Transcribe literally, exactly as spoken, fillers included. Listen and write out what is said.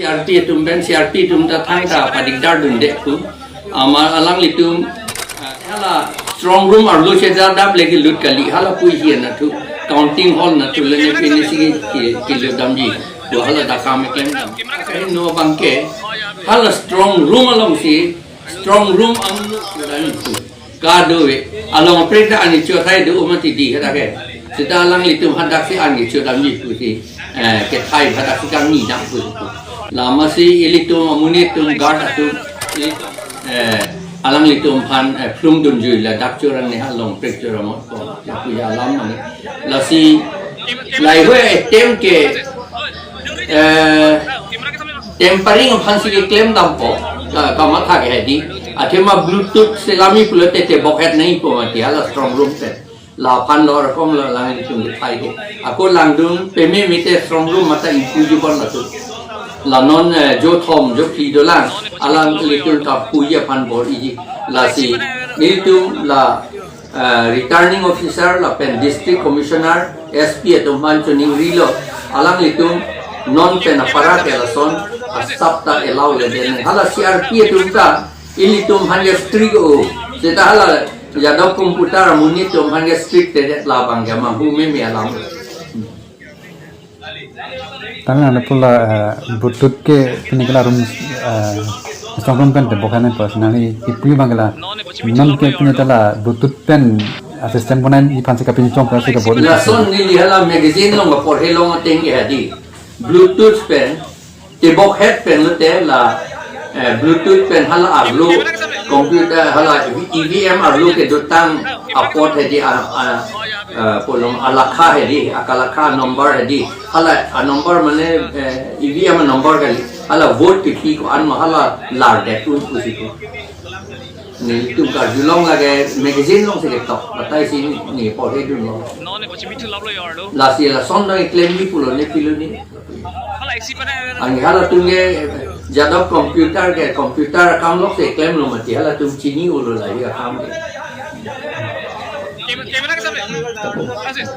R P atum pen, C R P atum ta thangta padikdar dunde pu. Ama alanglitum, ah, hala strong room arlo cheja dap legi lut kali, hala pu hi anathu. Counting hall nathu le ne pini si ki, ki, kilo damji. Bo hala dakam eklem dam. Kahin no abangke, hala strong room alongsi, strong room angno kudan pu. Kadokave, along prek ta ani cho thai do mati di hadak ke. Seta alanglitum hadaksi ani cho damji pusi, eh, kethai hadaksi kangni dam pusi. Lasi ilitum amonit atum guard atum, ilitum, eh, alanglitum aphan, eh, phlung dunjui ladak chorang ne ha long prek chorang mo ko. Lapu alam mane. Lasi laheihui attempt ke, eh, tempering aphansi keklem dampo, ka, kamatha ke hedi. Athema Bluetooth selami pulote tebok het nangpo mati hala strong room pen. Laphan lo rakom lo alanglitum kethai ke. Ako langdun peme mete strong room mata ingpu jubon latu. La non, eh, jothom jophli dolang alanglitum kapuji aphan bor-iji. Lasi nelitum la, eh, returning officer lapen district commissioner, S P atum aphan choningrilo, alanglitum non pen apara ke lason asap ta allow le den. Hala C R P atum ta ilitum aphan ya strict o. Seta hala Yadav computer amonit atum aphan ya strict te labang ya manghu meme alam. Tangna na pula, eh, Bluetooth ke pini ke la room, eh, strong room pen tebok hane personally ipu abang ke la non ke pini ta la Bluetooth pen, eh, system bonai aphansi kapinchong aphansi kabor-i. Lason neli hala magazine along porhe long ateng ke hedi. Bluetooth pen, tebok het pen lote la, eh, Bluetooth pen hala arlo, computer hala E V M arlo kedotang apot hedi a, a, eh, polong alakha hedi, akalakha number hedi. Hala a number mane, eh, E V M number kali. Hala vote kepiko-an ma hala lar det un pusi ko. Nelitum karjulong lake magazine alongsi ketok. Batai si ne porhe dunlo. Non ne pachimi thu laplo yorlo. Lasi lason dang klemji pulo ne pilo ne. Hala isi pada. Ani halatum ke Yadav computer ke computer akam lok si klemlo mati halatum chini ulo lahei akam ke. Camera ke sampai. Asin.